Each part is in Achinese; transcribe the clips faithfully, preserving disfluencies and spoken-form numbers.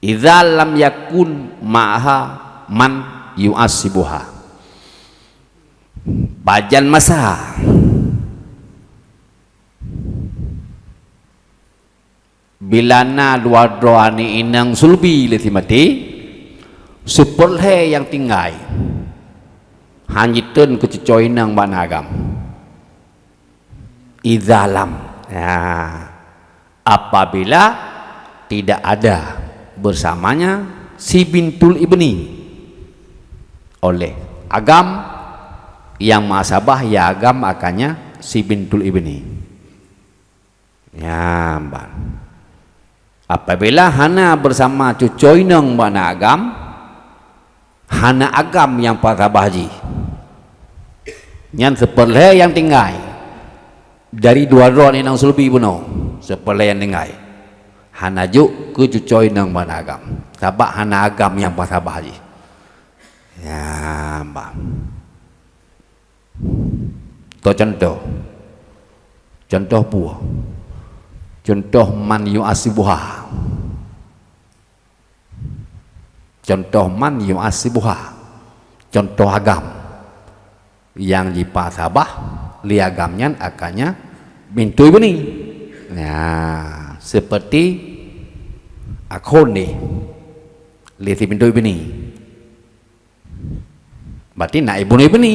Idza lam yakun ma'aha man yu'assibuha. Pajan masa bila na dua droe aneuk inong sulbi lé si maté, seupeurlhée nyang tinggai, hana jitreun keu cucoe inong bak na agam. Idza lam, ya, apabila tidak ada bersamanya si bintul ibni, oleh agam yang mu'assabah, ya agam akannya si bintul ibni. Ya, ban. Apabila hana bersama cucoe inong bak na agam, hana agam nyang mu'assabah jih. Nyan seupeurlhée nyang tinggai dari dua droe inong sulbi bunoe, seupeurlhée nyang tinggai. Hana jok keu cucoe inong bak na agam, sabab hana agam nyang mu'assabah jih. Ya, ban. Toh contoh. Contoh buah. Contoh man yu'assibuha. Contoh man yu'assibuha. Contoh agam. Nyang jimu'assabah lé agam nyan akannya bintul ibni. Nah, seperti akhun ni. Lé si bintul ibni. Berarti na ibnu ibni.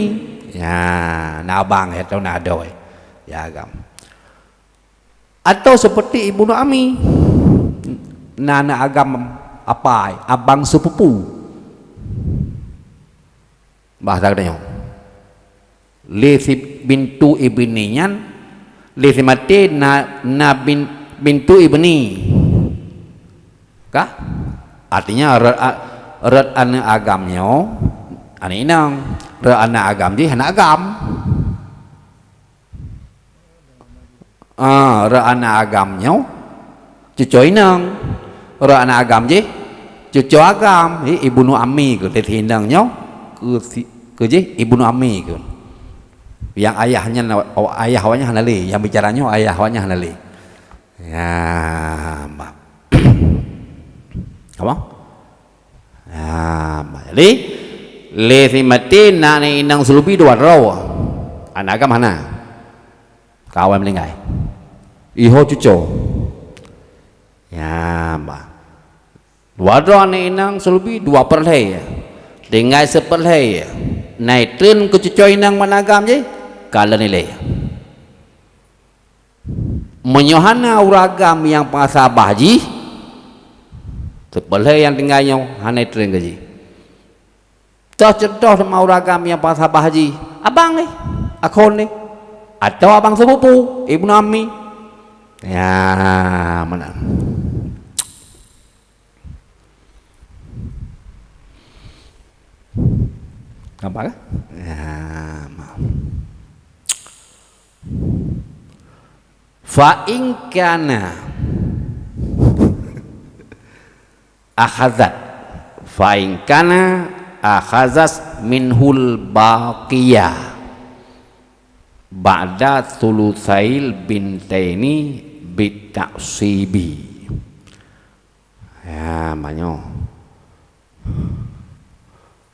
Ya, na abang atau na adoe. Ya agam. Atau seperti ibnu ammi. Na, na agam apai, abang sepupu. Bahasa geutanyoe. Lé si bintu ibni nyan, lé si maté na, na bin, bintu ibni. Ka? Artinya rot a-, rot aneuk agam nyoe, aneuk inong. Rot aneuk agam jih aneuk agam. Ah, rot aneuk agam nyoe cucoe inong. Rot aneuk agam jih cucoe agam. Hi, ibnu ammi keu lé si inong nyoe keu si, keu jih ibnu ammi keu. Nyang ayah nyan, ayah awaknyan hana lé, nyang bicara nyoe ayah awaknyan hana lé. Ya, ma-, apa? Ya, ma-, jadi lé si maté na aneuk inong seulubi dua droe. Aneuk agam hana. Ka awai meuninggai. Iho cucoe. Ya, ma. Dua droe aneuk inong seulubi dua peureulhée. Tinggai sipeureulhée. Na treun keu cucoe inong ban agam jih, ka lheueh ilée. Meunyoe hana ureuëng agam nyang peungasabah jih, sipeureulhée nyang tinggai nyoe hana treun keu jih. Toh cuntoh teuma ureuëng agam nyang peungasabah jih, abang lé, akhon lé, atawa abang seupupu, ibnu ammi. Ya, meunan. Nampak kan? Ya, ma. Fa in kana akhazat, fa in kana akhazat minhul baqiyah ba'da tsulusail bintaini bitaksibi. Ya, manyoe.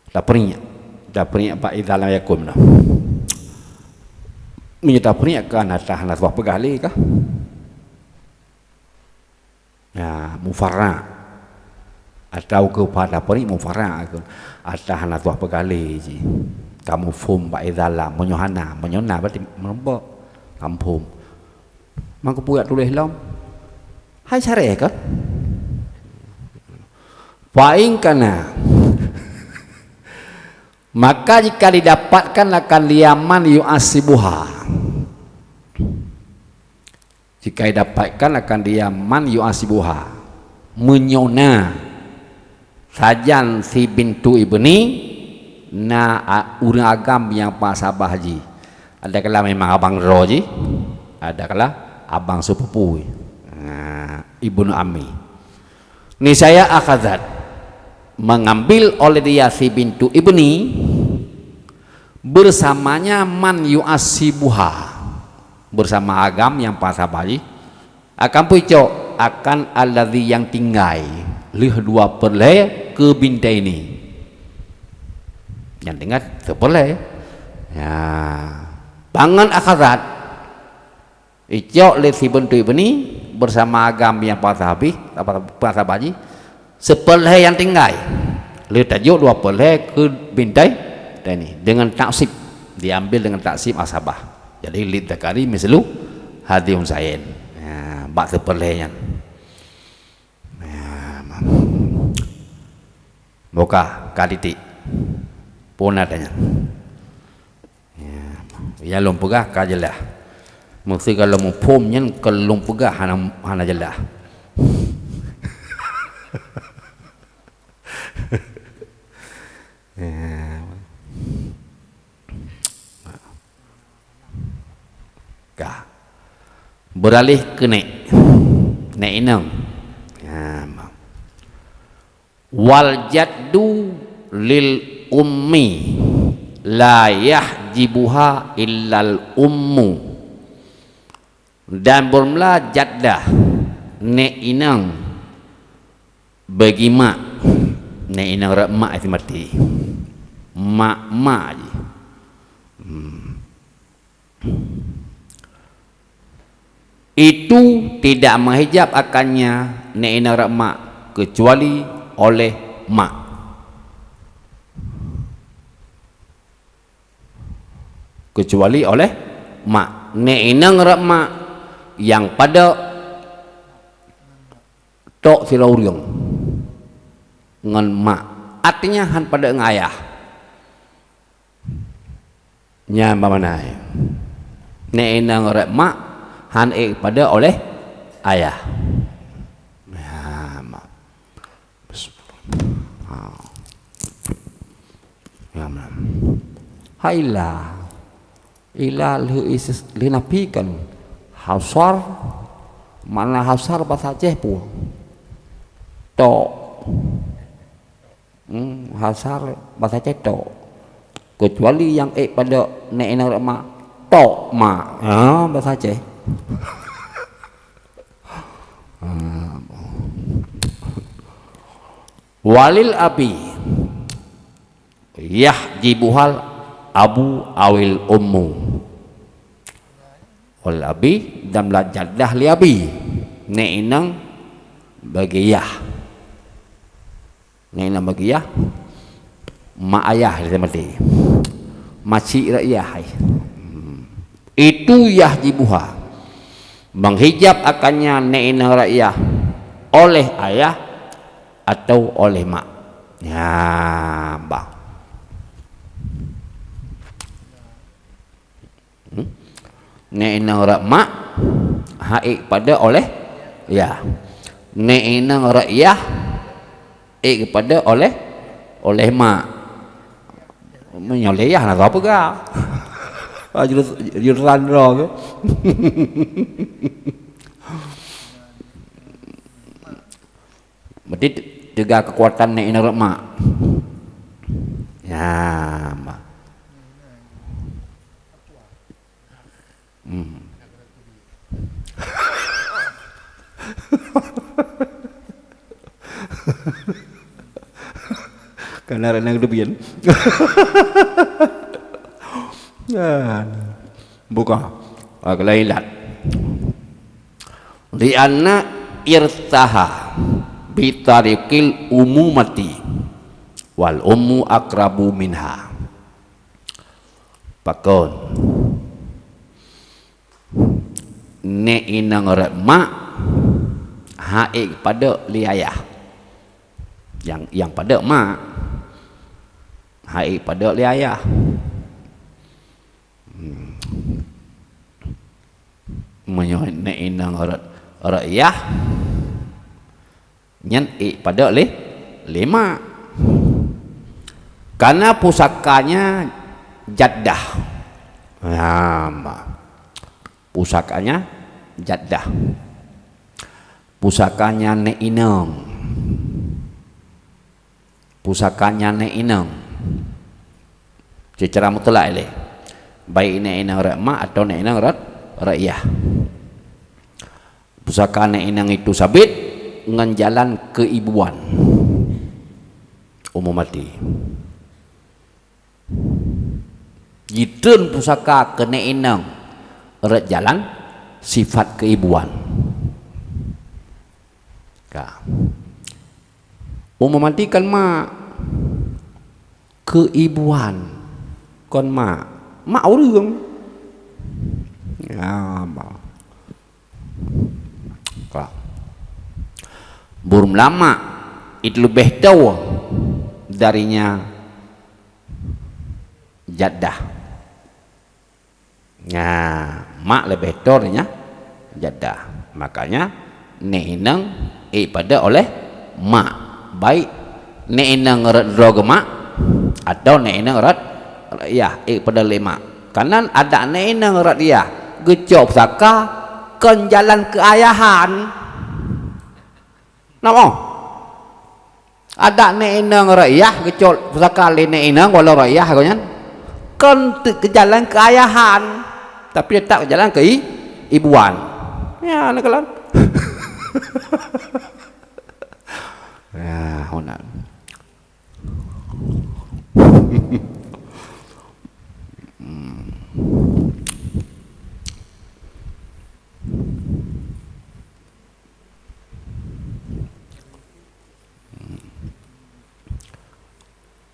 Tapeuringat. Tapeuringat bak idza lam yakun dah. Meunyoe tapeuringat kan, ata hana suah peugah lé kah? Ya, mufarra. Atau keu pada peuringat mufarra keu. Ata hana suah peugah lé jih. Kamu phom bak idza lam. Meunyoe hana, meunyoe na berarti meureumpok. Kamu phom. Mangko peue jak tuléh lom? Hai syarah kan? Fa in kana. Maka jika didapatkan akan dia man yu'assibuha. Jika didapatkan akan dia man yu'assibuha. Meunyoe na sajan si bintu ibni na a-, ureuëng agam nyang peungasabah jih. Adakala memang abang droe jih, adakala abang seupupu. Nah, ibnu ammi. Niscaya akhazat, mengambil oleh dia si bintu ibni bersamanya man yu'assibuha, bersama agam nyang peungasabah jih, akan pucok akan alladzi nyang tinggai. Lheueh dua peureulhèe keu bintaini. Nyang teuingat sipeureulhèe. Ya. Pangan akhazat. Icok lé si beutôi beuni bersama agam nyang puasa habéh, apa, puasa baji, sipeureulhèe nyang tinggai. Lheueh tajok dua peureulhèe keu bintai tani dengan taksib, diambil dengan taksib asabah. Jadi, lidzakari mislu hadzil unsyain. Ya, bak sipeureulhèe nyan. Ya, ma-, buka ka titik. Puna tanya. Ya, ya lôn peugah ka jeulaih. Meusé ka lôn muphom nyan ka lôn peugah hana, hana jeulaih. Ya. Ka. Beuralih keu nèk. Nèk inong. Ya, ma-, Wal jaddu lil ummi la yahjibuha illal ummu. Dan beureumeula jaddah, nèk inong bagi mak, nèk inong rot mak itu mati. Mak-mak jih. Hmm. Itu tidak menghijab akannya nèk inong rot mak kecuali oleh mak. Kecuali oleh mak. Nèk inong rot mak nyang padub tok sidroe ureueng ngon mak. Artinya hana padub ngon ayah. Nyan bak meunan. Nèk inong rot mak hana ék padub oleh ayah. Ya, mak. Ha. Ya, mak. Hai la. Ila lheueh is-, lheueh nafi kan. Hasar, makna hasar basa Aceh peue? Tok. Hmm, hasar basa Aceh tok. Kecuali nyang ék padub nèk inong rot mak, tok mak. Ha, basa Aceh. Ha. Walil abi yahjibuhal abu awil ummu. Wal abi dan bak jaddah li abi. Nèk inong bagi yah. Nèk inong bagi yah, mak ayah dia mati. Maci rot yah ai. Hmm. Itu yahjibuha. Menghijab akannya nèk inong rot yah oleh ayah atau oleh mak. Ya, bah. Hmm? Nèk inong rot mak, hana ék padub oleh yah. Nèk inong rot yah, ék padub oleh, oleh mak. Meunyoe lé yah na soe peugah. Ah, jurus-, jurusan droe ke? Berarti teuga keukuatan nèk inong rot mak. Ya, mak. Hmm. Kana rot inong teubiet. Ya. Buka. Ah, keulah ilat. Li'anna irtsaha bitariqil umumati wal ummu aqrabu minha. Pakon? Nèk inong rot mak, hana ék padub li ayah. Nyang, nyang padub mak, hana ék padub li ayah. Hmm. Meunyoe nèk inong rot, rot yah, nyan ék padub lé, lé mak. Karena pusakanya jaddah. Nah, ma. Pusakanya jaddah. Pusakanya nèk inong. Pusakanya nèk inong. Secara mutlak ilée. Baik nèk inong rot mak atau nèk inong rot, rot yah. Pusaka nèk inong itu sabit, ngon jalan keuibuan. Umu maté. Jitreun pusaka keu nék inong rot jalan sifat keuibuan. Ka. Umu maté kon mak. Keuibuan kon mak. Mak ureuëng. Ya, bah. Ka. Burom lama itu leubeh toe darinya jaddah. Nah, mak leubeh toe darinya jaddah. Makanya nék inong ipada oleh mak. Baik nék inong rot droe geuh mak atau nék inong rot, rot yah ipada lé mak. Kanan adak nék inong rot yah geucok pusaka kon jalan keuayahan. Namo? Adak nék inong rot yah geucok pusaka lé nék inong walau rot yah geuh nyan. Kon teuk keu jalan keuayahan, tapi teutap keu jalan keu i-, ibuan. Ya, na kalon. Ya, hona.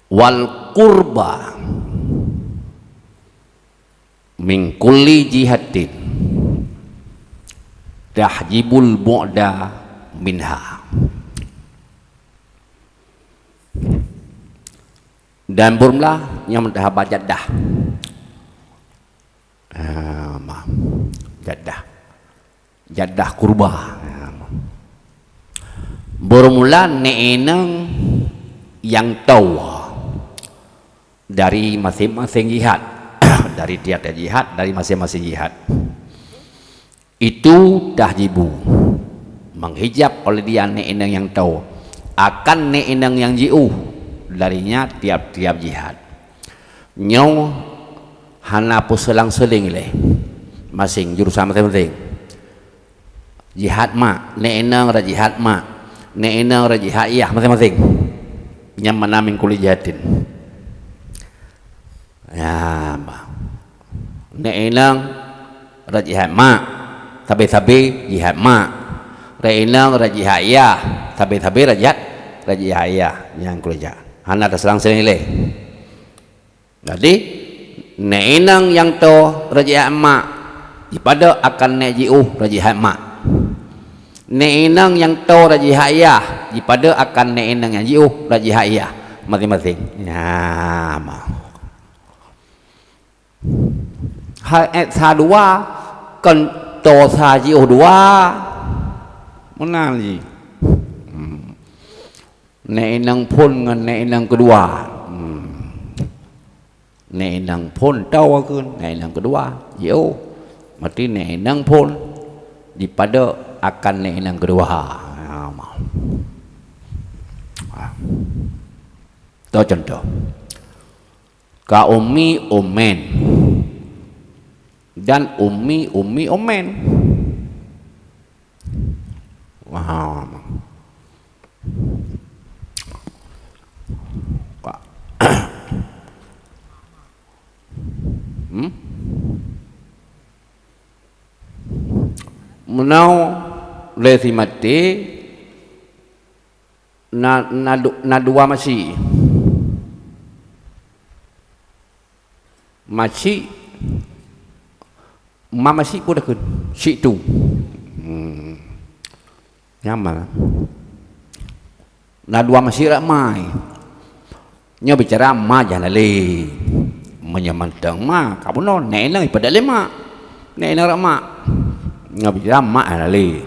Wal qurba min kulli jihatin tahjibul bu'da minha. Dan burom lah nyang meuhaba jaddah. Ah, ma. Jaddah. Jaddah kurba. Ah, ma. Burom mula nék inong nyang toe dari maséng-maséng jihat. Dari tiap-tiap jihat, dari maséng-maséng jihat. Itu tahjibu, menghijab oleh dia nék inong nyang toe akan nék inong nyang jiôh darinya tiap-tiap jihat. Nyoe hana peuseulang-seuling lé, maséng jurusan maséng-maséng. Jihat mak, nék inong rot jihat mak, nék inong rot jihat yah maséng-maséng. Nyang mana min kulli jihatin. Ya, bah. Nék inong rot jihat mak, sabe-sabe jihat mak. Rot inong rot jihat yah, sabe-sabe rot jihat, rot jihat yah. Nyang keuleuja. Hana taseulang-seuling lé. Jadi, nék inong nyang toe rot jihat mak, jipada akan nék jiôh rot jihat mak. Nék inong nyang toe rot jihat yah, jipada akan nék inong nyang jiôh rot jihat yah. Maséng-maséng. Ya, ma. Hai, eh, sa dua, kon toe sa jiôh dua. Meunan jih. Hmm. Nék inong phon ngon nék inong keudua. Hmm. Nék inong phon toe kheun, nék inong keudua jiôh. Berarti nék inong phon jipada akan nék inong keudua. Ha, ma. Ha. Toe contoh. Ka ummi ummen dan ummi ummi ummen. Wah. Ka. Hmm? Meunoe lé si maté na, na du-, na dua masi. Masi, ma masi peue takheun? Situ. Hmm. Nyaman. Na dua masi rot ma. Nyoe bicara ma jih hana lé. Meunyoe mantong ma, ka bunoe, nék inong ipada lé mak. Nék inong rot mak. Nyoe bicara ma hana lé.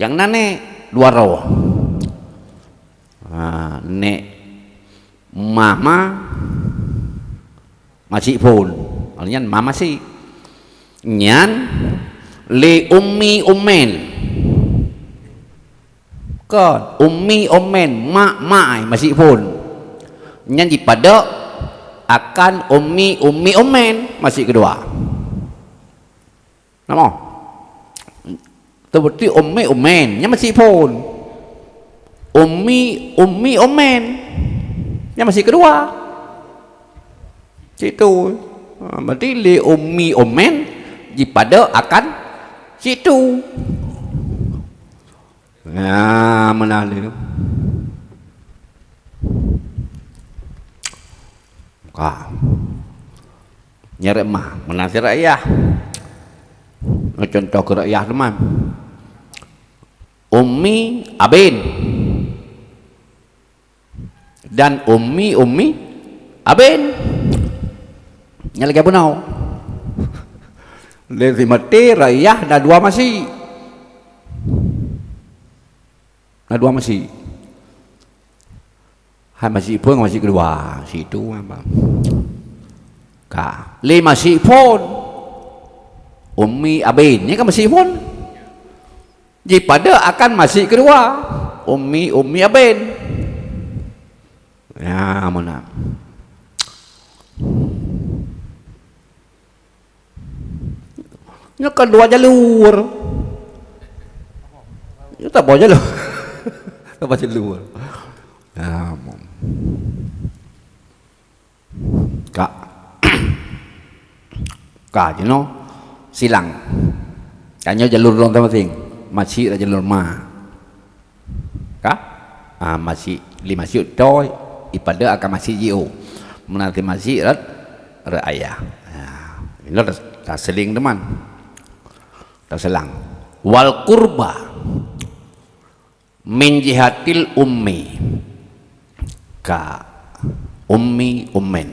Nyang na nék dua droe. Ha, nék mama masi phon. Nyan ma masi. Nyan lé ummi ummen. Kon, ummi ummen, mak mai masi phon. Nyan jipada akan ummi ummi ummen masi keudua. Namo? Seperti ummi ummen, nyan masi phon. Ummi, ummi omen. Nyan masih keudua. Situ. Ha, berarti lé ummi omen jipada akan situ. Nah, meunan lé. Ka. Nyan rot ma, meunan cit rot yah. Contoh keu rot yah teuma. Ummi abin. Dan ummi, ummi abin. Nyan lagèe bunoe. Lé si maté rot yah na dua masih. Na dua masih. Hai masih phôn, masih keudua. Situ apa? Ka. Lé masih phôn. Ummi abin. Nyan kan masih phôn. Jipada akan masih keudua. Ummi, ummi abin. Ya, meunan. Nyoe kan dua jalur. Nyoe saboh jalur. Saboh jalur. Ya, ampôn. Ka. Ka jinoe silang. Ka nyoe jalur droe maséng-maséng. Masih rot jalur ma. Ka? Ah, masih, lé masih toe, jipada akan masih jiôh. Meunan si masih rot, rot ayah. Ah, inoe ta-, taseuling teuma. Taseulang. Wal qurba min jihatil ummi. Ka. Ummi, ummin.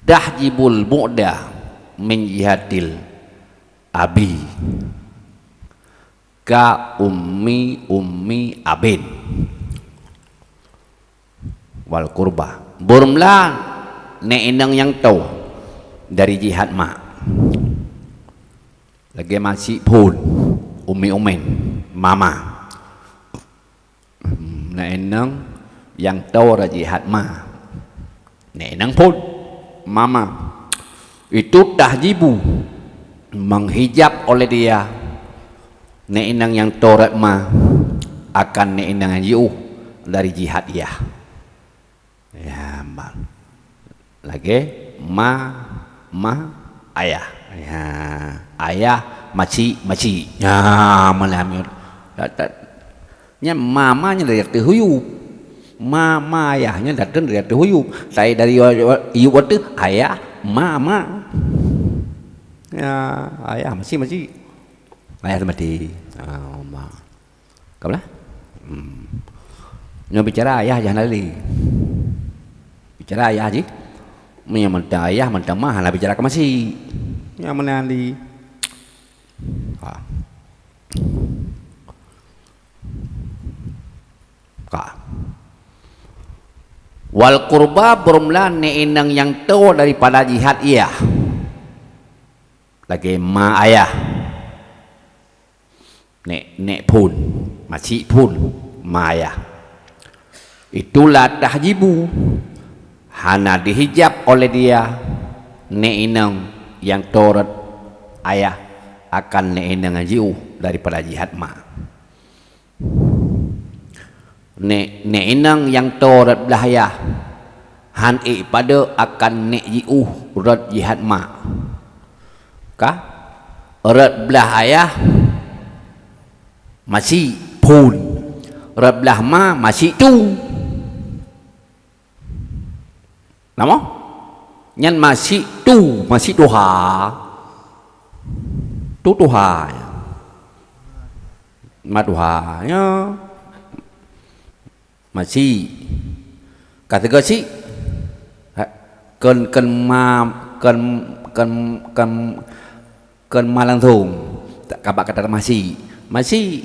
Tahjibul bu'da min jihatil abi. Ka ummi, ummi abin. Wal qurba. Beureumeula nèk inong nyang toe dari jihat ma. Lagèe masih phôn, ummi, ummin, mama. Nèk inong nyang toe dari jihat ma. Nèk inong phôn, mama. Itu tahjibu, menghijab oleh dia nèk inong nyang toe rot ma akan nèk inong nyang jiôh dari jihat yah. Ya, ma. Lagèe ma, ma, ayah. Ya, ayah, masih, masih. Ya, malam nyoe. Tak, tak. Nyan ma, ma nyan dari ateueh yub. Ma, ma ayah nyan datang dari ateueh yub. Sai dari yub ateueh, ayah, ma, ma. Ya, ayah masih, masih. Ayah maté. Ah, ma. Ka beulah? Hmm. Nyoe bicara ayah jih hana lé. Bicara ayah jih. Meunyoe mantong ayah, mantong ma hana bicara keu masih. Nyan meunan lé. Ka. Ka. Wal qurba, beureumeula nèk inong nyang toe daripada jihat yah. Lagèe ma ayah. Nèk, nèk phôn, masih phôn, ma ayah. Itulah tahjibu, hana dihijab oleh dia nèk inong nyang toe rot ayah akan nèk inong nyang jiôh daripada jihat ma. Nèk, nèk inong nyang toe rot blah ayah, han ék padub akan nèk jiôh rot jihat ma. Ka? Rot blah ayah masih phôn. Rot blah ma masih tu. Nama? Nyan masih tu, masih tuha. Tu tuha. Ma tuha, ya. Masih. Ka teuga sih. Ha, kon, kon ma, kon, kon, kon, kon ma langsung. Ka bak kata masih. Masih.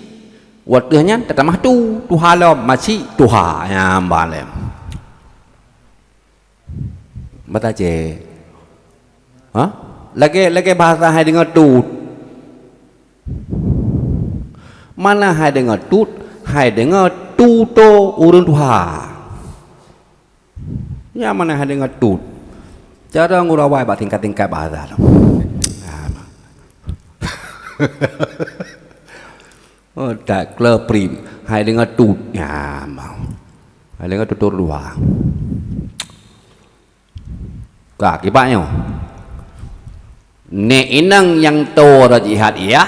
Watèe nyan tatamah tu, tuha lom, masih tuha. Ya, mbalem. Bahasa Aceh. Ha? Lagèe, lagèe bahasa hai deungoe tut. Mana hai deungoe tut, hai deungoe tuto ureueng tuha. Nyan mana hai deungoe tut. Cara geurawai bak tingkat-tingkat bahasa tu. Ha. Oh, that kleu pri. Hai deungoe tut. Ya, mau. Hai deungoe tutur dua. Ka, kiban nyoe. Neuk inong nyang toe rot jihat yah,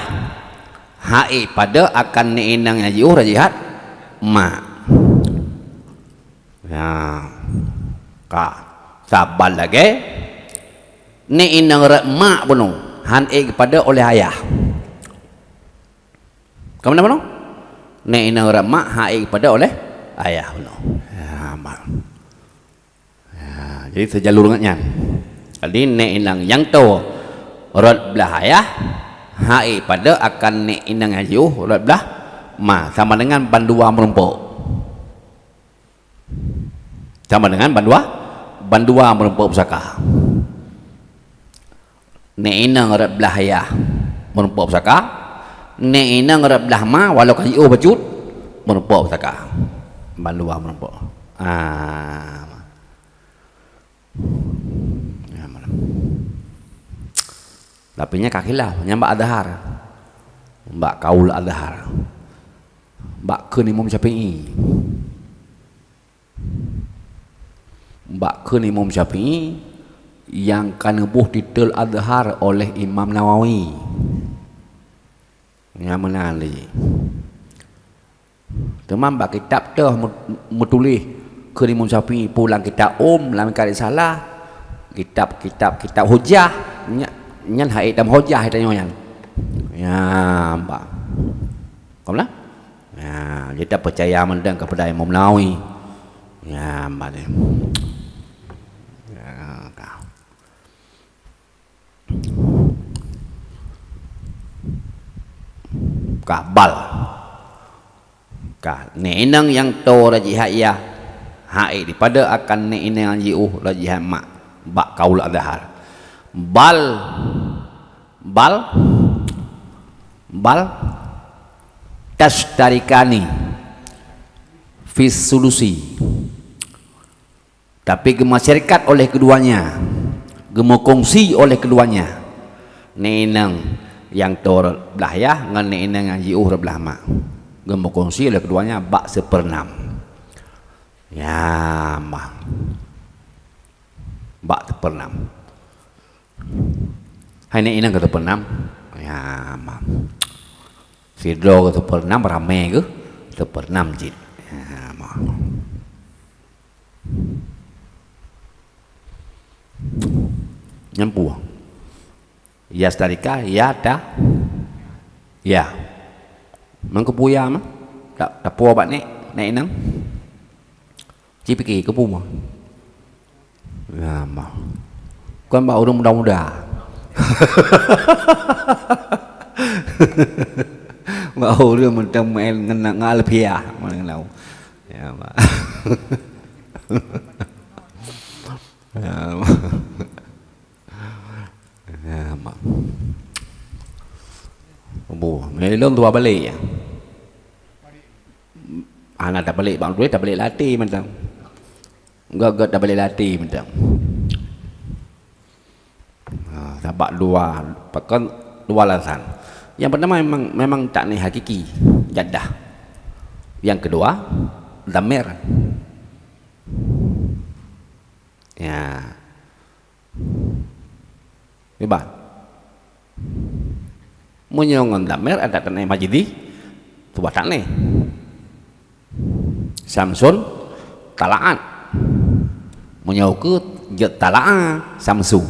hai pada akan neuk inong nyang jiôh rot jihat mak. Ya. Ka. Saban lagée neuk inong rot mak bunoe, han ék pada oleh ayah. Kamu nama? Neuk inong rot mak, han ék pada oleh ayah bunoe. Ya, mak. Ya, jadi seujalur ngon nyan. Jadi neuk inong nyang toe rot blah ayah, han ék pada akan neuk inong nyang jiôh rot blah ma, sama dengan bandua meurumpok. Sama dengan bandua, bandua meurumpok pusaka. Neuk inong rot blah ayah meurumpok pusaka, neuk inong rot blah ma walau ka jiôh bacut meurumpok pusaka. Bandua meurumpok. Ah. Ya, malam. Tapi nyan ka khilaf, nyan bak azhar. Bak kaul azhar. Bak kheun Imam Syafi'i. Bak kheun Imam Syafi'i nyang ka neuboh titel azhar oleh Imam Nawawi. Nyang meunan lé. Teuma bak kitab teuh meu-, meutuléh kheun Imam Syafi'i peue lam kitab Umm, lam kitab Risalah, kitab-kitab, kitab hujah, nya-, nyan hai tam hujah tanyoe nyan. Ya, bah. Ka meunan? Ya, jadi tapeucaya mantong keupada Imam Nawawi. Ya, bah. Ya, ka. Ka bal. Ka, neuk inong nyang toe rot jihat yah, han ék pada akan neuk inong nyang jiôh rot jihat mak, bak kaul azhar. Bal, bal, bal, tashtarikani fis sulusi. Tapi geumasyarakat oleh keduanya, geumukongsi oleh keduanya. Neuk inong nyang toe rot blah yah ngon neuk inong nyang jiôh rot blah ma. Geumukongsi oleh keduanya bak seupeurnam. Ya, mah. Bak seupeurnam. Hai neuk inong ka seupeurnam. Ya, mah. Sidroe ka seupeurnam, ramé ka seupeurnam cit. Ya, mah. Nyan peue? Yashtarika, ya ta, ya. Meunan keupeue ya mah? Ta, tapuwoe bak neuk, neuk inong. Ci pike keupeue mah? Ya mah. Kon bak ureuëng muda-muda. Bak ureuëng mantong main ngon, ngon alfiah, meunan. Ya, Mak. Ya, Mak. Ya, Mak. Bu, meunyoe lôn dua balek, ya. Hana tabalek bak dua, tabalek lam até mantong. Göt-göt tabalek lam até mantong. Ha, sabab dua, pakon dua alasan. Yang pertama memang, memang taknis hakiki, jaddah. Yang kedua, dhamir. Ya. Iban. Meunyoe ngon dhamir adak taknis majdi, tuba taknis. Syamsun tala'at. Meunyoe keu jeuet tala'a syamsu.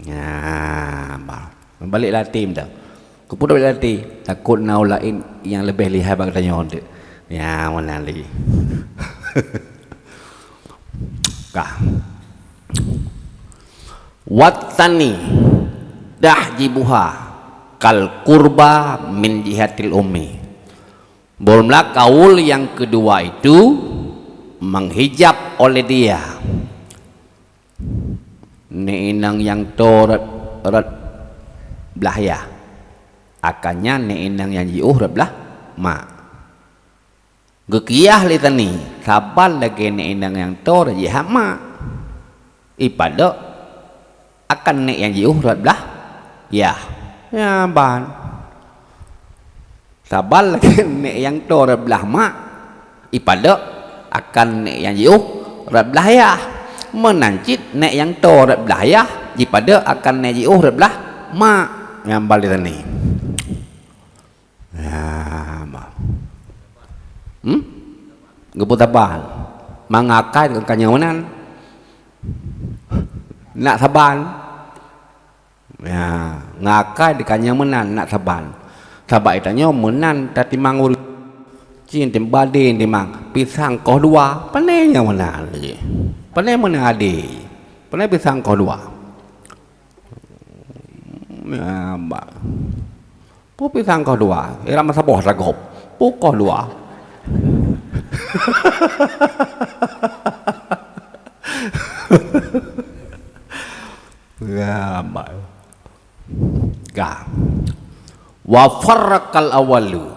Nya, bah. Balek lam até mantong. Keupeue balek lam até? Takot na ureuëng laén nyang leubeh lihai bak geutanyoe. Nya, meunan lé. Kah. Watsani tahjibuha kal qurba min jihatil ummi. Beureulah kaul yang kedua itu menghijab oleh dia. Neuk inong nyang toe rot, rot blah yah. Akannya neuk inong nyang jiôh rot blah mak. Geukiah lé tani, saban lagée neuk inong nyang toe rot jihat mak. Ipadok akan neuk nyang jiôh rot blah yah. Nya ban. Saban lagée nék nyang toe rot blah mak, ipadok akan nék nyang jiôh rot blah yah. Meunan cit nék nyang toe rot blah yah, jipadok akan nék jiôh rot blah mak. Nyang bali tani. Ya, ma. Hmm? Geupeu saban. Mangakai keu kanyang meunan. Nak saban. Ya, ngakai di kanyang meunan nak saban. Sabab itanyoe meunan tatimang ureuëng. Cin tim badé timang pisang koh dua, pane nyang meunan lé. Pane meunan adé. Pane pisang koh dua. Ya, ba. Pu pisang koh dua, ira masa boh sagop. Pu koh dua. Ya, ba. Ga. Wa farraqal awalu,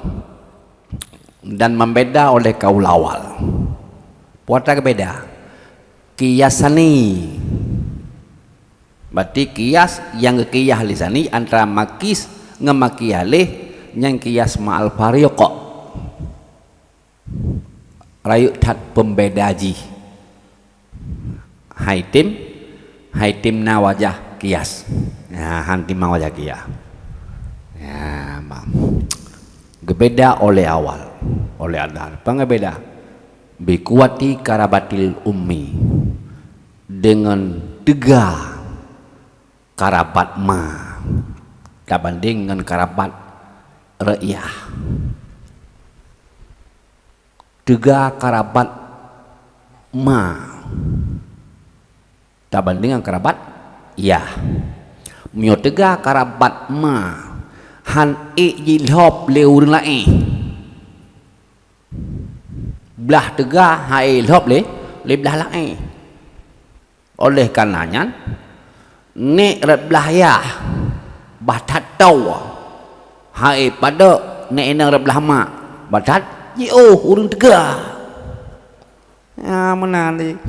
dan membeda oleh kaul awal. Puata kebeda. Kiasani. Berarti kias nyang geukiyah lé sani antara makis ngon makiyah lé nyang kias ma'al fariq. Rayeuk that peumbeda jih. Hai tim, hai tim na wajah kias. Ya, han timang wajah kias. Ya, mam. Geubeda oleh awal, oleh adhan. Pangai beda? Bikuwati karabatil ummi. Deungon teuga karabat ma tabandeng ngon karabat rot yah. Teuga karabat ma tabandeng ngon karabat yah. Meunyoe teuga karabat ma han ék jilhop lé ureuëng laén, blah teuga han ék lhop lé, lé blah laén. Oleh karena nyan, nék rot blah yah bah that toe, han ék padok nék inong rot blah mak, bah that jiôh ureuëng teuga. Ya, meunan lé.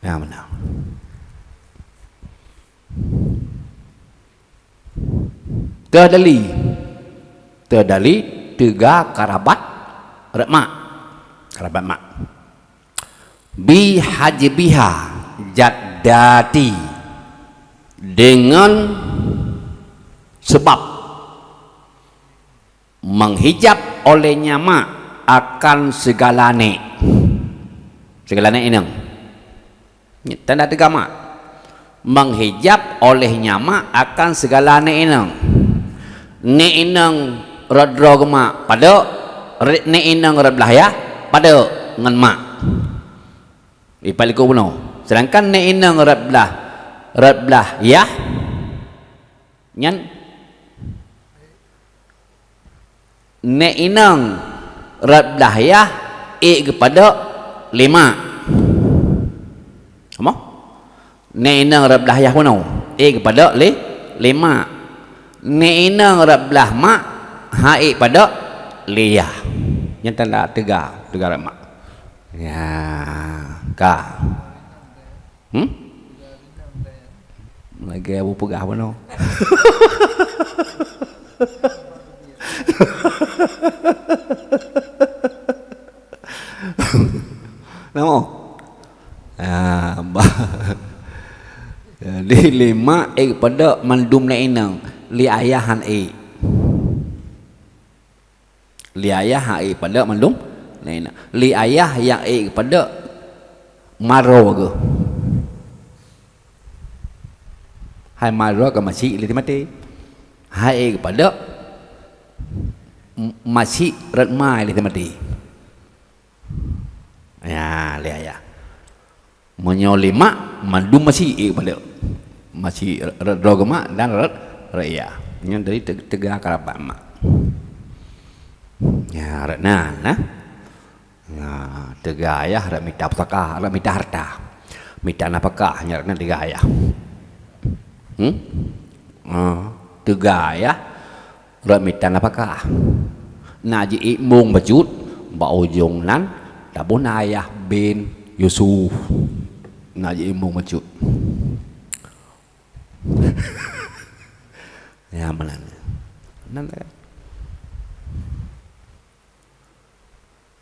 Ya, meunan. Teudali. Teudali teuga karabat rot mak. Karabat mak. Bi hajbiha jaddati, deungon sabab menghijab olehnya mak akan segala nék. Segala nék inong. Tanda teuga mak. Menghijab olehnya mak akan segala nék inong. Nék inong rot droe geuh mak padok, re-, nék inong rot blah yah padok ngon mak. Ipat likot bunoe. Sedangkan nék inong rot blah, rot blah yah nyan, nék inong rot blah yah ék geupadok lé mak. Amoh? Nék inong rot blah yah bunoe ék geupadok lé, lé mak. Nék inong rot blah mak han ék padok lé yah. Nyan tanda teuga, teuga rot mak. Ya, ka. Hmm? Lagée Abu peugah bunoe. Nama? Ah, bah. Jadi lé mak ék padok mandum nék inong, lé ayah han ék. Lé ayah han ék padok mandum nék inong. Lé ayah nyang ék padok maroe geuh. Hai maroe ka masie lé teumaté. Han ék padok m-, masie rot ma lé teumaté. Ya, lé ayah. Meunyoe lé mak, mandum masie ék padok. Masie rot, rot droe geuh mak dan rot, rot yah. Nyan dari teu-, teuga karabat mak. Ya, rot nan, nah. Ya, teuga ayah rot mita pusaka, rot mita harta. Mita nafakah, nyan rot nan teuga ayah. Hmm? Ah, teuga ayah rot mita nafakah. Na jiék mong bacut, bak ujong nan taboh na ayah bin Yusuf. Na jiék mong bacut. Ya, meunan. Nan,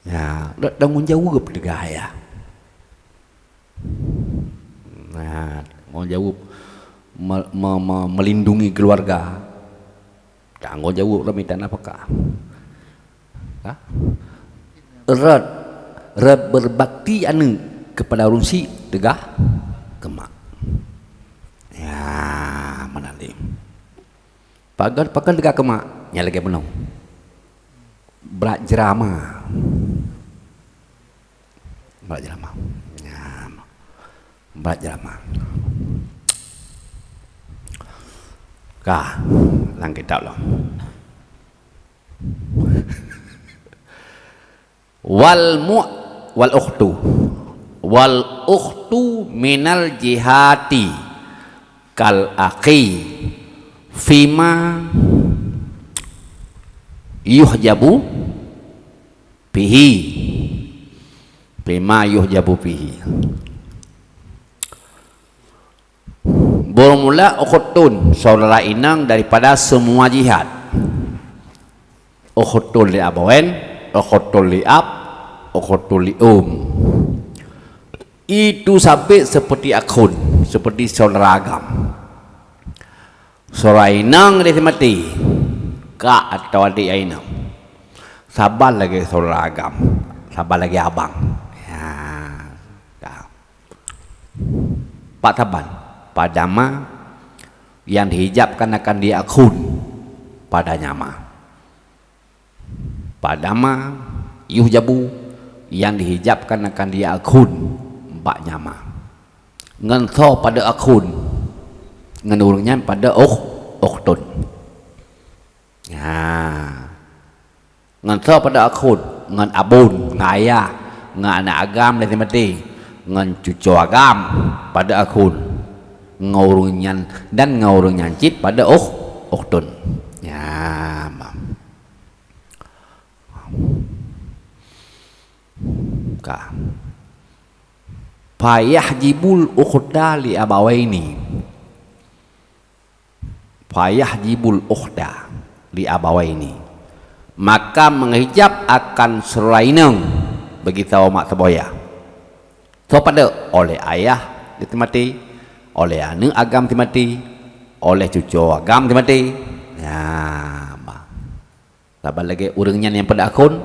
ya, tanggong jaweueb teuga ayah. Nah, tanggong jaweueb me-, me-, me-, melindungi keluarga. Tanggong jaweueb lom mita nafkah. Ha? Rot, rot berbakti aneuk kepada ureueng syiek teuga keu mak. Ya, meunan lé. Pakon, pakon teuga keu mak? Nyan lagèe bunoe. Brat jeurama. Brat jeurama. Nyan. Brat jeurama. Ka, lam kitab lom. Wal mu-, wal ukhtu. Wal ukhtu minal jihati kal akhi fima yuhjabu fihi. Fima yuhjabu fihi. Beurmula ukhtun, saudara inong daripada semua jihad. Ukhtun li abawain, ukhtun li ab, ukhtun li um. Itu sabit seperti akhun, seperti saudara agam. Saudara inong di mati, kak atau adik inong. Saban lagèe saudara agam, saban lagèe abang. Ya, ka. Pat saban, pada ma yang dihijabkan akan dia akhun pada nyama. Pada ma yuhjabu yang dihijabkan akan dia akhun bak nyama. Ngon soe pada akhun, ngon ureueng nyan pada ukh-, ukhtun. Ha. Ngon soe pada akhun? Ngon abon, ngon ayah, ngon aneuk agam lé si maté, ngon cucoe agam pada akhun, ngon ureueng nyan, dan ngon ureueng nyan cit pada ukh-, ukhtun. Ya, ma. Ka. Fayahjibul ukhta li abawaini. Fayahjibul ukhta li abawaini. Maka menghijab akan syedara inong bagi saboh mak saboh yah. Soe pada? Oleh ayah di si maté, oleh aneuk agam si maté, oleh cucoe agam si maté. Ya, ma. Saban lagèe ureueng nyan nyang pada akhun,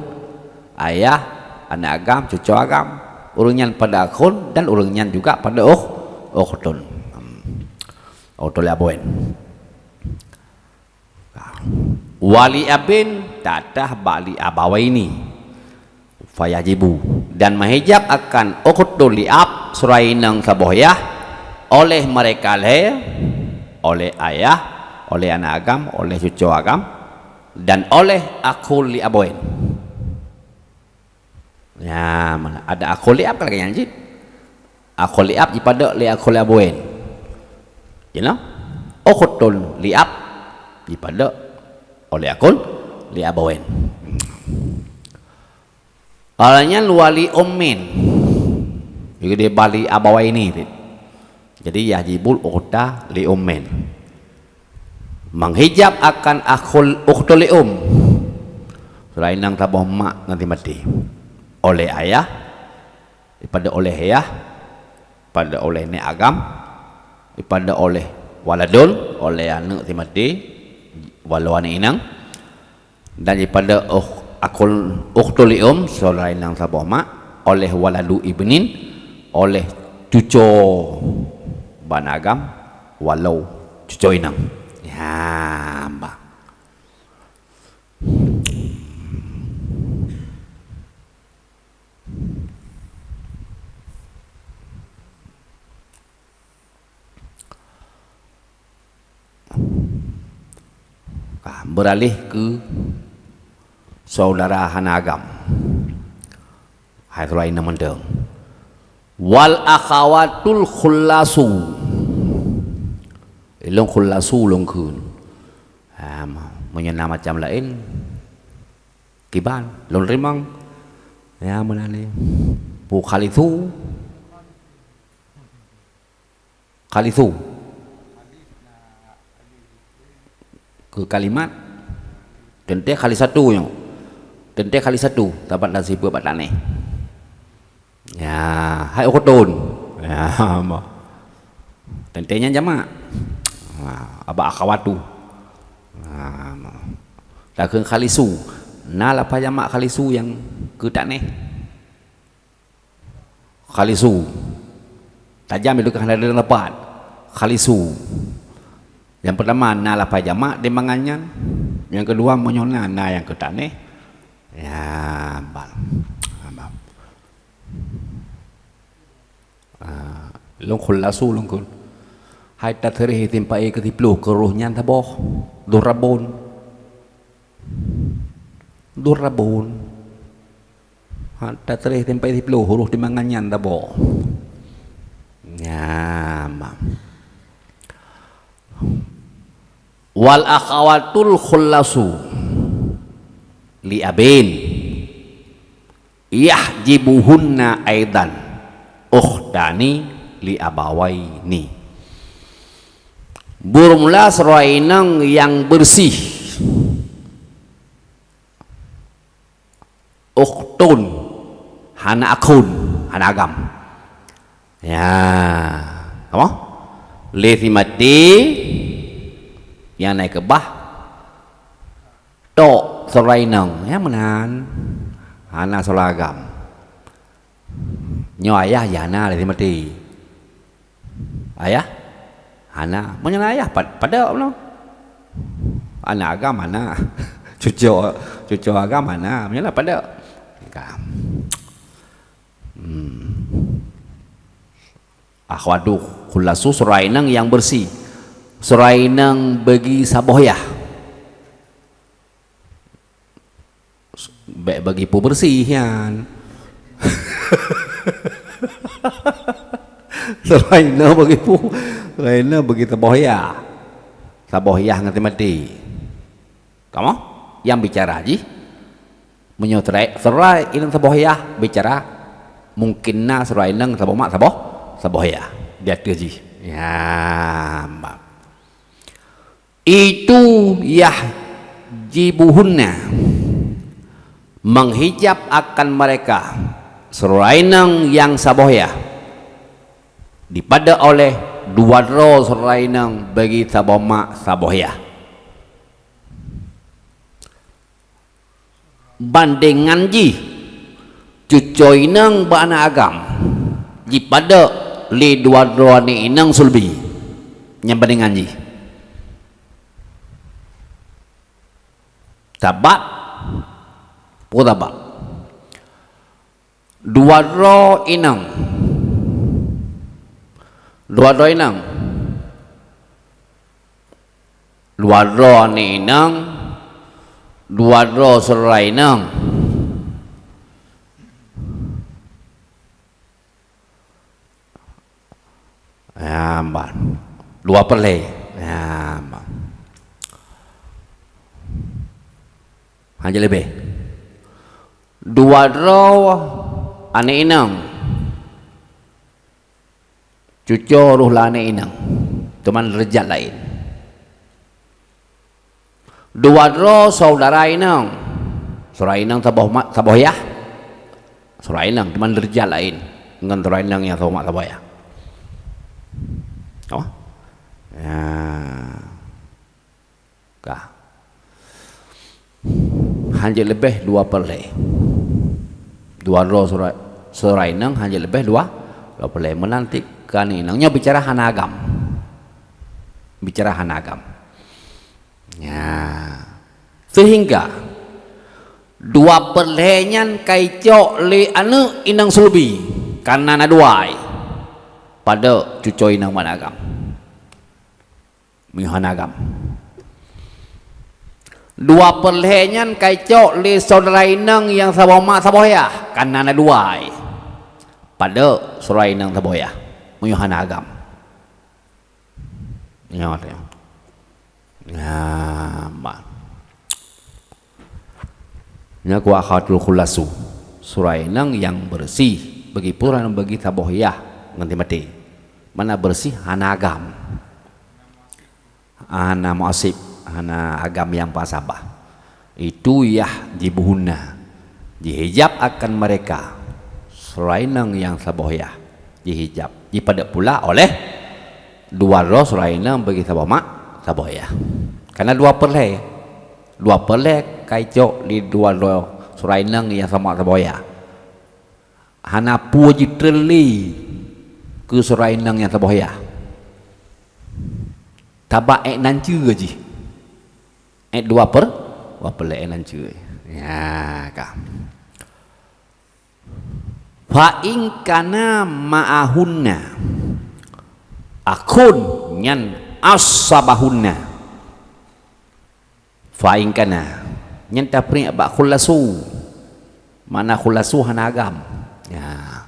ayah, aneuk agam, cucoe agam. Ureueng nyan pada akhun dan ureueng nyan juga pada ukh-, ukhtun. Hmm. Ukhtun li abawain. Wa li abin tatah bak li abawaini. Fayahjibu, dan meuhijab akan ukhtun li ab, syedara inong saboh yah, oleh mereka lhèe, oleh ayah, oleh aneuk agam, oleh cucoe agam, dan oleh akhul li abawain. Ya, mana ada akhul li ab kan lagèe nyan cit. Akhul li ab jipada lé akhul li abawain. Jinoe, ukhtun li ab jipada oleh akhul li abawain. Awaknyan wa li ummin. Jadi, bak li abawaini. Jadi, yahjibul ukhta li ummin. Meuhijab akan akhul, ukhtu li um. Syedara inong saboh mak ngon si maté. Oleh ayah, dipada oleh yah, dipada oleh neuk agam, dipada oleh waladun, oleh aneuk si maté, walau aneuk inong. Dan dipada ukh-, akhul, ukhtu li um, syedara inong saboh mak, oleh waladu ibnin, oleh cucoe bak aneuk agam, walau cucoe inong. Ya, ma. Ka, beuralih keu saudara hana agam. Hai, syedara inong mantong. Wal akhawatul khullasu. Ilôn khullasu lôn kheun. Ha, meunyoe na macam laén, kiban, lôn rimong. Ya, meunan lé. Pu khalisu. Khalisu. Keu kalimat. Teuntée khalisatu nyoe. Teuntée khalisatu, saban dan sifeuet bak taneh. Ya, hai ukhtun. Ya, ma. Teuntée nyan jamak. Ha, aba akhawatu. Ha, ma. Takheun khalisu. Na lafaz jamak khalisu nyang keu taneh. Khalisu. Tajam itu kan ada dalam tempat. Khalisu. Yang pertama, na lafaz jamak timbangan nyan. Yang kedua, meunyoe na, na nyang keu taneh. Ya, bal. Bal. Ah, lôn khulasu lôn kun. Hai tasrih isim fa'il keu siploh keu huruf nyan saboh. Durabun. Durabun. Ha, tasrih isim fa'il siploh huruf timbangan nyan saboh. Nyan, ma. Wal akhawatul khullasu li abin yahjibuhunna aidan ukhtani li abawaini. Beureulah sidroe inong nyang beureuséh. Ukhtun, hana akhun, hana agam. Ya, apa? Lé si maté nyang na keubah tok sidroe inong, ya meunan. Hana sidroe agam. Nyoe ayah jih hana lé si maté. Ayah? Hana. Meunyoe na ayah, pad-, padub meunan. Aneuk agam hana. Cucu, cucu agam hana. Meunyoe na padub. Ka. Hmm. Akhwatu khulasu, sidroe inong nyang beureuséh. Sidroe inong bagi saboh yah. Bèk bagi peue beureuséh nyan. Sidroe inong bagi peue, sidroe inong bagi saboh yah. Saboh yah ngon si maté. Kamoe nyang bicara jih. Meunyoe sidroe, sidroe inong saboh yah bicara, mungkin na sidroe inong saboh mak saboh, saboh yah di ateueh jih. Ya, ma. Itu yahjibuhunna, menghijab akan mereka, sidroe inong nyang saboh yah, dipadub oleh dua droe sidroe inong bagi saboh mak saboh yah. Bandengan jih, cucoe inong bak aneuk agam, jipadub lé dua droe aneuk inong sulbi. Nyan bandengan jih. Sabab, peue sabab? Dua droe inong. Dua droe inong. Dua droe aneuk inong, dua droe syedara inong. Ya, ban. Dua peureulèe. Ya, ban. Hana leubeh. Dua droe aneuk inong. Cucoe roh lam aneuk inong, teuma deurajat laén. Dua droe syedara inong, syedara inong saboh ma-, saboh yah, syedara inong teuma deurajat laén ngon syedara inong nyang saboh mak saboh yah. Oh? Ya. Ka. Hana jeuet leubeh dua peureulèe. Dua droe syedara, syedara inong hana jeuet leubeh dua, dua peureulèe. Meunan cit keu aneuk inong. Nyoe bicara hana agam. Bicara hana agam. Ya. Sehingga dua peureulèe nyan ka jicok lé aneuk inong sulbi, kareuna na dua ai. Padub cucoe inong bak aneuk agam. Meunyoe hana agam. Dua peureulèe nyan ka jicok lé syedara inong nyang saboh mak saboh yah, kareuna na dua ai. Padub syedara inong saboh yah, meunyoe hana agam. Nyoe teuh. Nah, ma. Nyoe keu akhatul khulasu. Syedara inong nyang beureuséh, bagi pura bagi saboh yah ngon si maté. Mana beureuséh hana agam. Hana muasib, hana agam nyang pasabah. Itu yahjibuhunna, jihijab akan mereka, surah inong nyang saboh yah, jihijab, jipadeb pula oleh dua droe surah inong bagi saboh mak, saboh yah. Karena dua peureulée, dua peureulée ka icok di dua droe surah inong nyang saboh mak saboh yah. Hana peue jitreun lé keu surah inong nyang saboh yah. Taba ék nan ceue jih. Ék dua per, dua peureulée ék nan ceue. Ya, ka. Fa in kana ma'ahunna akhun, nyan asabahunna. Fa in kana, nyan tafriq bak khulasu. Makna khulasu hana agam. Ya.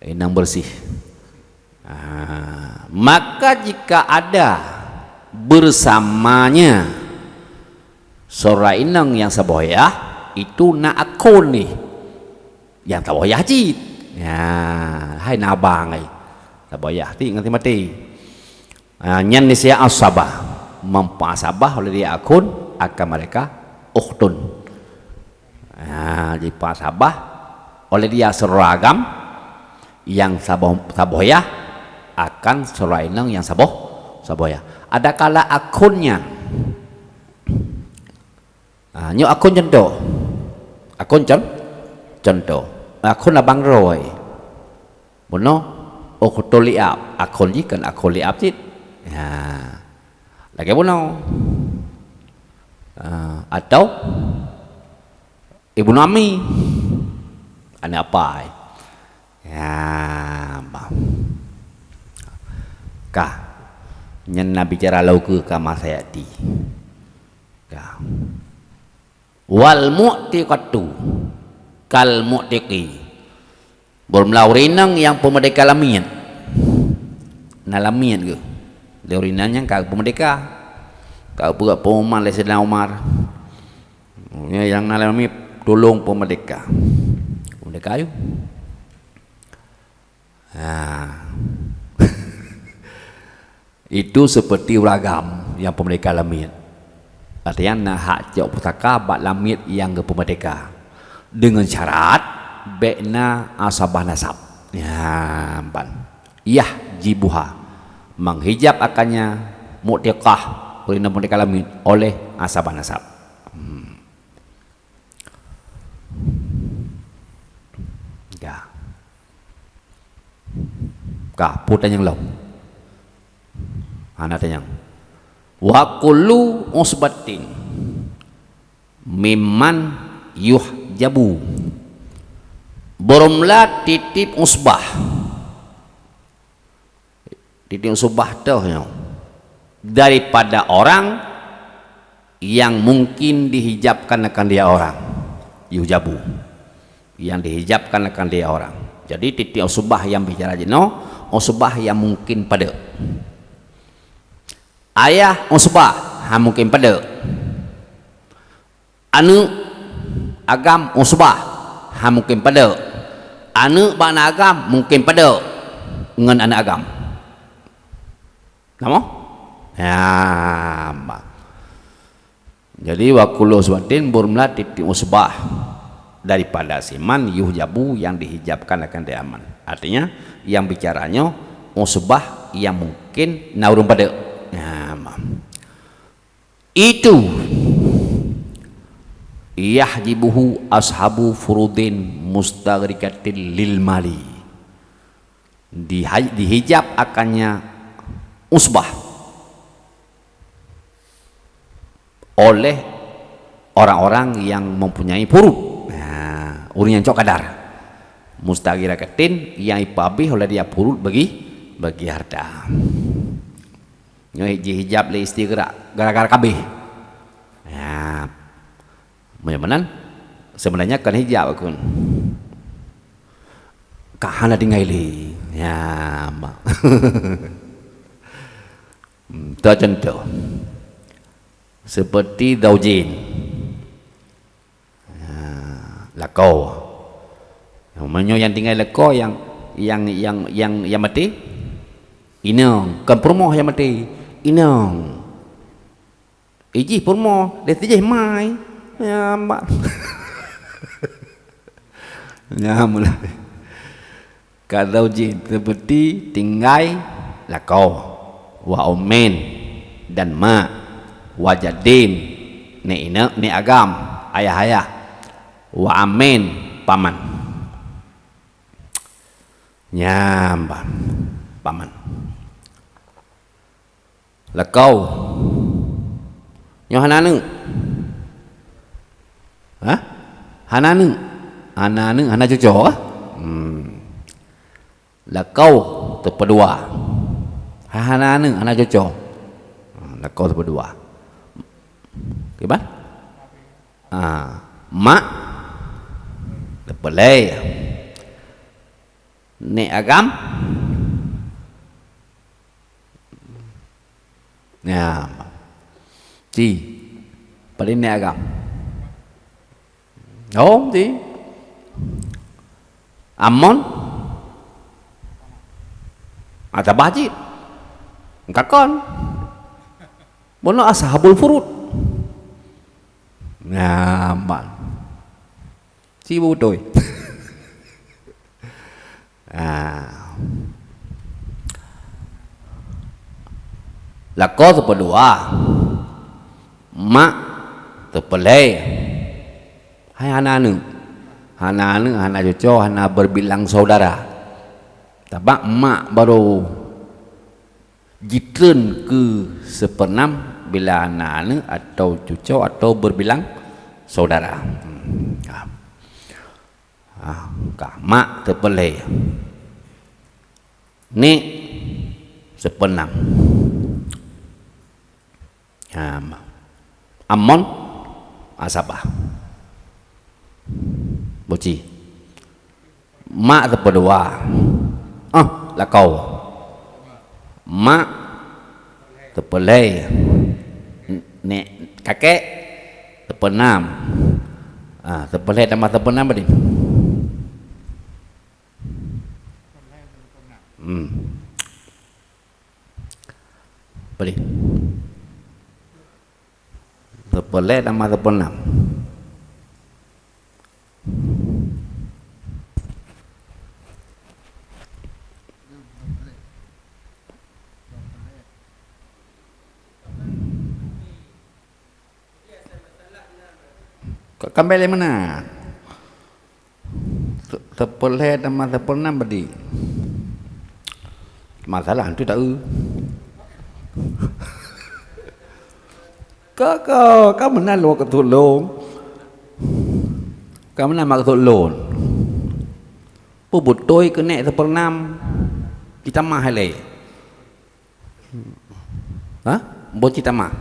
Inong bersih. Ah, maka jika ada bersamanya surah inong nyang saboh yah, itu na akhun nih. Nyang saboh yah cit. Ya, hai na abang ai. Saboh yah ti ngon si maté. Ah, nyan nisya asabah. Meuasabah oleh dia akhun akan mereka ukhtun. Ah, jipeuasabah oleh dia surah agam nyang saboh, saboh yah akan surah inong nyang saboh, saboh yah. Adakala akhun nyan, ah, nyoe akhun contoh. Akhun con-, contoh. Akhun abang droe. Bunoe, ukhtul li'ab, akhun jih kon akhun li'ab cit. Ya. Lagée bunoe. Ah, atau ibnu ammi, aneuk apai. Ya, bah. Ka. Nyan na bicara lom keu kama sayati. Ka. Wal mu'tiqatu kal mu'tiqi. Beureumeula ureuëng inong nyang peumeurdeka lamiet. Na lamiet geuh. Lé ureuëng inong nyang ka peumeurdeka. Ka peubuet pengumuman lé Saidina Umar. Nyang na lamiet tulông peumeurdeka. Peumeurdeka yue. Ha. Itu seperti ureuëng agam nyang peumeurdeka lamiet. Artinya na hak cok pusaka bak lamiet nyang geupeumeurdeka. Dengan syarat bék na asabah nasab. Ya, ban. Yahjibuha. Menghijab akannya mu'tiqah, ureuëng inong peumeurdeka lamiet oleh asabah nasab. Hmm. Ya. Ka, peue tanyong lom? Hana tanyong. Wa kullu usbatin mimman yuhjabu. Beureumeula tieb-tieb usbah. Tieb-tieb usbah toh nyoe daripada orang yang mungkin dihijabkan akan dia orang. Yuhjabu. Yang dihijabkan akan dia orang. Jadi, tieb-tieb usbah nyang bicara jinoe, usbah nyang mungkin padeb. Ayah usbah, hana mungkin padeb. Aneuk agam usbah, hana mungkin padeb. Aneuk bak na agam mungkin padeb ngon aneuk agam. Nama? Ya, ma. Jadi, wa kullu usbatin, beureumeula tieb-tieb usbah daripada si man yuhjabu, yang dihijabkan akan dia man. Artinya, yang bicara nyoe usbah yang mungkin na ureuëng padeb. Ya, ma. Itu yahjibuhu ashabu furudin mustaghrikatin lil mali. Diha-, dihijab akannya usbah oleh orang-orang yang mempunyai furud. Nah, ureuëng nyang cok kadar. Mustaghrikatin yang ipeuhabéh oleh dia furud bagi, bagi harta. Nyoe jihijab lé istighraq gara-gara kabéh. Ya. Meunyoe meunan, seubeunanya kon hijab kon. Ka hana tinggai lé. Ya, ma. Hmm, tu contoh. Seperti zaujin. Ha, lakoe. Meunyoe nyang tinggai lakoe nyang, nyang, nyang, nyang, nyang maté, inong. Kon peurumoh nyang maté, inong. Ijih peurumoh, lé sijih mai. Nyan ban. Nyan mulai. Ka zaujin, seperti tinggai lakoe. Wa ummin, dan mak. Wa jaddin, nek inong, nek agam, ayah-ayah. Wa ammin, paman. Nyan ban, paman. Lakoe. Nyoe hana aneuk. Hah? Hana aneuk. Hana aneuk, hana cucoe kah? Hmm. Lakoe teupeudua. Hana aneuk, hana cucoe. Hmm, lakoe teupeudua. Kiban? Ah, mak teupeulhèe. Nek agam? Ya. Ti. Paling nek agam. Oh, ti. Amon. Atabah cit. Kakon. Bono ashabul furud. Nyan ban. Si beutôi. Ah. Lakoe teupeudua. Mak teupeulhèe. Hai hana aneuk. Hana aneuk, hana cucoe, hana berbilang saudara. Sabab mak barô jitreun keu seupeunam bila hana aneuk atau cucoe atau berbilang saudara. Hmm. Ah. Ah, ka mak teupeulhèe. Nek seupeunam. Ha, ma-, Amon, Asabah. Boci. Mak teupeudua. Ah, lakoe. Mak teupeulhèe. Nek kakek teupeunam. Ah, teupeulhèe tambah teupeunam berarti. Hmm. Boleh. Teupeulhèe tambah teupeunam. Ka-, kambek lé meunan. Teu-, teupeulhèe teuma teupeunam badi. Masalah tu tak eu. Ka, ka, ka meunan lôn keu tulông. Ka meunan maksud lôn. Peubeutôi keuneuk teupeunam. Kita mah lé. Ha? Boh cit tamah.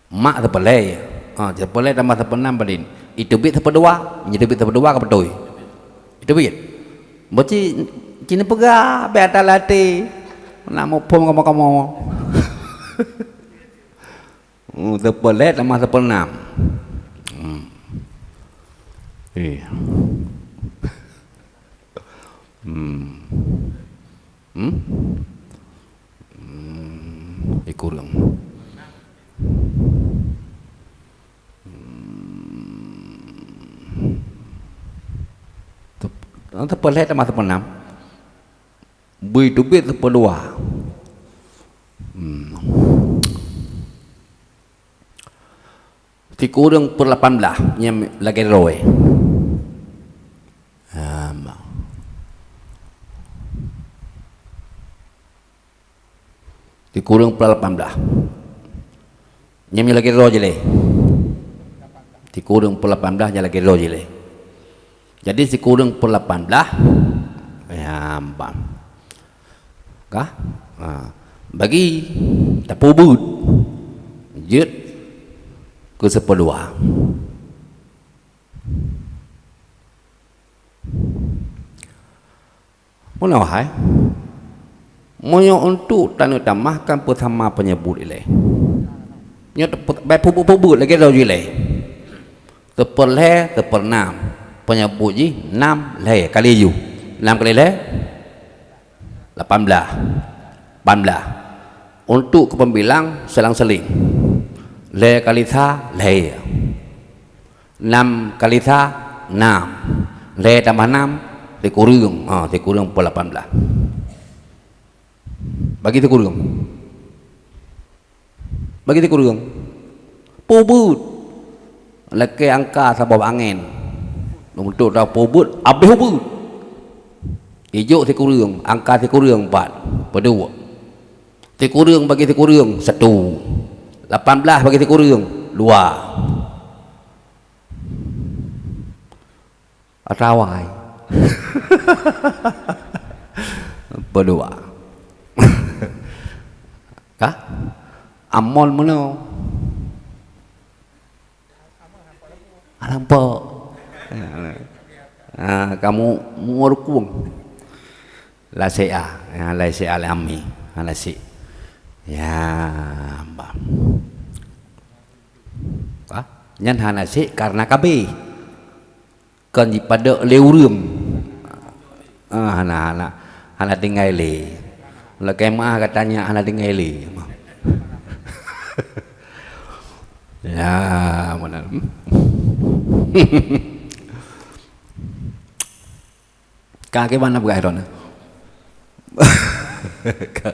Mak teupeulhèe. Ha, teupeulhèe tambah teupeunam padum. Iteubiet teupeudua, nyan teubiet teupeudua ka beutôi. Iteubiet. Boh cit, cit neupeugah, bèk ata latée. Nak muphom kamoe-kamoe. Hmm, teupeulhèe tambah teupeunam. Hmm. Eh. Hmm. Hmm? Hmm, ikureueng. Hmm. Tep-, teupeulhèe teuma teupeunam. Bui teubiet teupeudua. Hmm. Sikureueng per lapan blah, nyan lagèe droe. Ama. Sikureueng per lapan blah. Nyan lagèe droe jih lé. Sikureueng per lapan blah nyan lagèe droe jih lé. Jadi sikureueng per lapan blah, ya, ban. Kah? Ha. Bagi, tapeubuet. Jeuet keu seupeudua. Meunoe hai. Meunyoe untuk taneuk tamah kan peusama peunyeubut ilèe. Nyoe teupeu-, bèk peubuet-peubuet lagèe droe jih ilèe. Teupeulhèe, teupeunam. Peunyeubut jih nam lhèe kali ju. Nam kali lhèe? Lapan blah. Lapan blah. Untuk keu peubilang selang-seling. Lhèe kali sa, lhèe. Enam kali sa, enam. Lhèe tambah enam, sikureueng. Ha, sikureueng peuet lapan blah. Bagi sikureueng. Bagi sikureueng. Peubuet. Lakèe angka saboh angén. Untuk tapeubeuet, abéh ubeut. Ijok sikureueng, angka sikureueng pat, peuduek. Sikureueng bagi sikureueng, satu. Lapan blah bagi sikureueng, dua. Atawai. Peuduek. Kah? Amon meunoe. Alam pok. Ah, kamu murkung. Lasek ah. Ya, lasek alami. Lasek. Ya, bah. Ah, nyan hana sek karena kabeh. Kon jipadok lé ureueng. Ah, hana, hana, hana tinggai lé. Lakèe meu'ah ka tanya hana tinggai lé. Ya, meunan. Ka kiban na peugah droeneuh? Ka,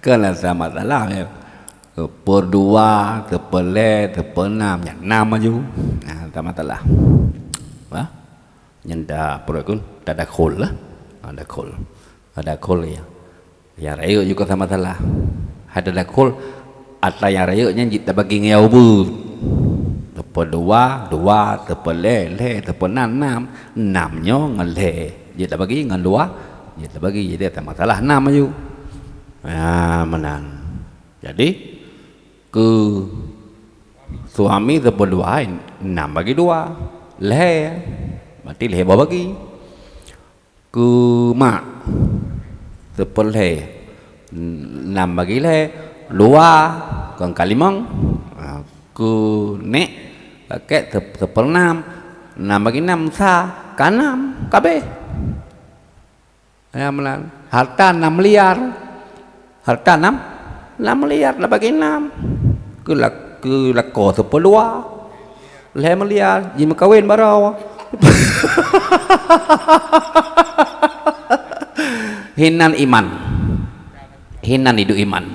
ka na sama salah, ya. Teupeudua, teupeulhèe, teupeuenam, nyan nam aju. Nah, sama salah. Wah. Nyan da, apa rot kheun? Tadakhul lah. Ha, dakhul. Tadakhul, ya. Nyang rayeuk juga sama salah. Hai tadakhul, atra nyang rayeuk nyan jeuet tabagi ngon nyang ubeut. Teupeudua, dua, teupeulhèe, lhèe, teupeuenam, nam. Nam nyoe ngon lhèe jeuet tabagi, ngon dua jeuet tabagi. Jadi, sama salah nam aju. Ha, meunan. Jadi, keu suami teupeudua, nam bagi dua, lhèe, berarti lhèe boh bagi. Keu mak, teupeulhèe, nam bagi lhèe, dua, kon ka limong. Ha, keu nèk, kakek, teu-, teupeunam, nam bagi nam, sa, ka nam, kabeh. Ya, meunan. Harta nam miliar. Harta nam, nam miliar, na bagi nam. Keu la-, keu lakoe teupeudua. Lhèe miliar, jimeukawen baroe. Hinan iman. Hinan iduek iman.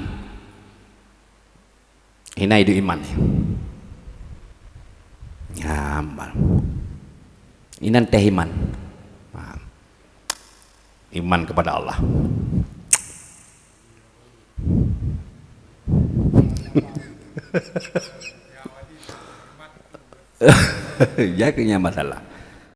Hina iduek iman. Ya, aman. Inan teh iman. Ha. Iman kepada Allah. Ya, keu nyan masalah.